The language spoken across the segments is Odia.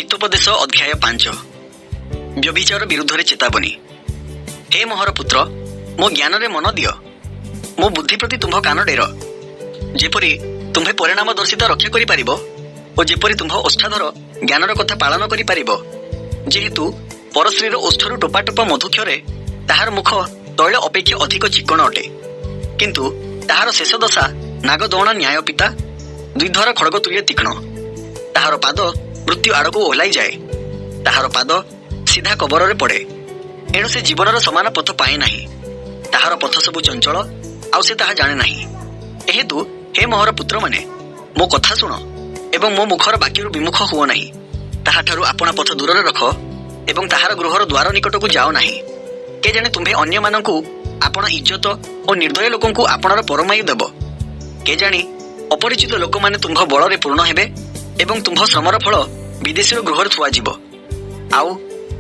ହିତୋପଦେଶ ଅଧ୍ୟାୟ 5। ବ୍ୟଭିଚାର ବିରୁଦ୍ଧରେ ଚେତାବନୀ। ହେ ମୋହର ପୁତ୍ର, ମୋ ଜ୍ଞାନରେ ମନ ଦିଅ, ମୋ ବୁଦ୍ଧି ପ୍ରତି ତୁମ୍ଭ କାନ ଡେର, ଯେପରି ତୁମ୍ଭେ ପରିଣାମଦର୍ଶିତା ରକ୍ଷା କରିପାରିବ ଓ ଯେପରି ତୁମ୍ଭ ଓଷ୍ଠାଧର ଜ୍ଞାନର କଥା ପାଳନ କରିପାରିବ। ଯେହେତୁ ପରସ୍ତ୍ରୀର ଓଷ୍ଠରୁ ଟୋପା ଟୋପା ମଧୁକ୍ଷରେ, ତାହାର ମୁଖ ତୈଳ ଅପେକ୍ଷା ଅଧିକ ଚିକ୍କଣ ଅଟେ। କିନ୍ତୁ ତାହାର ଶେଷ ଦଶା ନାଗଦୋହଣା ନ୍ୟାୟ ପିତା, ଦ୍ୱିଧର ଖଡ଼ଗ ତୁଲ୍ୟ ତୀକ୍ଷ୍ଣ। ତାହାର ପାଦ ମୃତ୍ୟୁ ଆଡ଼କୁ ଓହ୍ଲାଇ ଯାଏ, ତାହାର ପାଦ ସିଧା କବରରେ ପଡ଼େ। ଏଣୁ ସେ ଜୀବନର ସମାନ ପଥ ପାଏ ନାହିଁ। ତାହାର ପଥ ସବୁ ଚଞ୍ଚଳ, ଆଉ ସେ ତାହା ଜାଣେ ନାହିଁ। ଏହେତୁ ହେ ମୋହର ପୁତ୍ରମାନେ, ମୋ କଥା ଶୁଣ ଏବଂ ମୋ ମୁଖର ବାକ୍ୟରୁ ବିମୁଖ ହୁଅ ନାହିଁ। ତାହାଠାରୁ ଆପଣା ପଥ ଦୂରରେ ରଖ ଏବଂ ତାହାର ଗୃହର ଦ୍ୱାର ନିକଟକୁ ଯାଅ ନାହିଁ। କେଜାଣେ ତୁମ୍ଭେ ଅନ୍ୟମାନଙ୍କୁ ଆପଣା ଇଜ୍ଜତ ଓ ନିର୍ଦ୍ଦୟ ଲୋକଙ୍କୁ ଆପଣାର ପରମାୟୁ ଦେବ। କେଜାଣି ଅପରିଚିତ ଲୋକମାନେ ତୁମ୍ଭ ବଳରେ ପୂର୍ଣ୍ଣ ହେବେ ଏବଂ ତୁମ୍ଭ ଶ୍ରମର ଫଳ ବିଦେଶୀର ଗୃହରେ ଥୁଆଯିବ। ଆଉ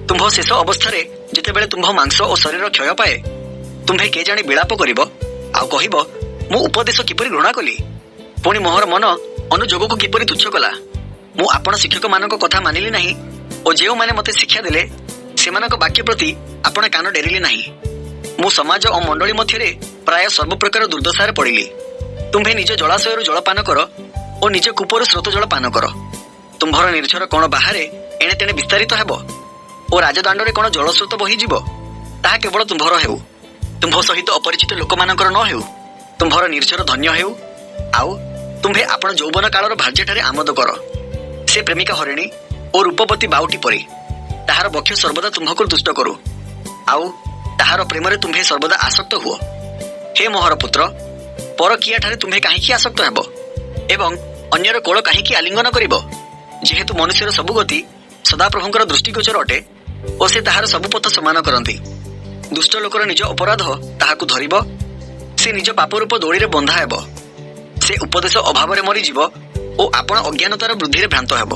ତୁମ୍ଭ ଶେଷ ଅବସ୍ଥାରେ ଯେତେବେଳେ ତୁମ୍ଭ ମାଂସ ଓ ଶରୀର କ୍ଷୟ ପାଏ, ତୁମ୍ଭେ କେଜାଣି ବିଳାପ କରିବ ଆଉ କହିବ, ମୁଁ ଉପଦେଶ କିପରି ଘୃଣା କଲି, ପୁଣି ମୋହର ମନ ଅନୁଯୋଗକୁ କିପରି ତୁଚ୍ଛ କଲା। ମୁଁ ଆପଣା ଶିକ୍ଷକମାନଙ୍କ କଥା ମାନିଲି ନାହିଁ ଓ ଯେଉଁମାନେ ମୋତେ ଶିକ୍ଷା ଦେଲେ ସେମାନଙ୍କ ବାକ୍ୟ ପ୍ରତି ଆପଣା କାନ ଡେରିଲି ନାହିଁ। ମୁଁ ସମାଜ ଓ ମଣ୍ଡଳୀ ମଧ୍ୟରେ ପ୍ରାୟ ସର୍ବପ୍ରକାର ଦୁର୍ଦ୍ଦଶାରେ ପଡ଼ିଲି। ତୁମ୍ଭେ ନିଜ ଜଳାଶୟରୁ ଜଳପାନ କର ଓ ନିଜ କୂପରୁ ସ୍ରୋତ ଜଳ ପାନ କର। ତୁମ୍ଭର ନିର୍ଝର କଣ ବାହାରେ ଏଣେ ତେଣେ ବିସ୍ତାରିତ ହେବ ଓ ରାଜଦାଣ୍ଡରେ କଣ ଜଳସ୍ରୋତ ବହିଯିବ? ତାହା କେବଳ ତୁମ୍ଭର ହେଉ, ତୁମ୍ଭ ସହିତ ଅପରିଚିତ ଲୋକମାନଙ୍କର ନ ହେଉ। ତୁମ୍ଭର ନିର୍ଝର ଧନ୍ୟ ହେଉ, ଆଉ ତୁମ୍ଭେ ଆପଣା ଯୌବନ କାଳର ଭାର୍ଯ୍ୟାଠାରେ ଆମୋଦ କର। ସେ ପ୍ରେମିକା ହରିଣୀ ଓ ରୂପବତୀ ବାଉଟି ପରି। ତାହାର ବକ୍ଷ ସର୍ବଦା ତୁମ୍ଭକୁ ତୁଷ୍ଟ କରୁ, ଆଉ ତାହାର ପ୍ରେମରେ ତୁମ୍ଭେ ସର୍ବଦା ଆସକ୍ତ ହୁଅ। ହେ ମୋହର ପୁତ୍ର, ପରକୀୟାଠାରେ ତୁମ୍ଭେ କାହିଁକି ଆସକ୍ତ ହେବ ଏବଂ ଅନ୍ୟର କୋଳ କାହିଁକି ଆଲିଙ୍ଗନ କରିବ? ଯେହେତୁ ମନୁଷ୍ୟର ସବୁ ଗତି ସଦାପ୍ରଭୁଙ୍କର ଦୃଷ୍ଟିଗୋଚର ଅଟେ ଓ ସେ ତାହାର ସବୁ ପଥ ସମାନ କରନ୍ତି। ଦୁଷ୍ଟ ଲୋକର ନିଜ ଅପରାଧ ତାହାକୁ ଧରିବ, ସେ ନିଜ ପାପରୂପ ଦୋଳିରେ ବନ୍ଧା ହେବ। ସେ ଉପଦେଶ ଅଭାବରେ ମରିଯିବ ଓ ଆପଣା ଅଜ୍ଞାନତାର ବୃଦ୍ଧିରେ ଭ୍ରାନ୍ତ ହେବ।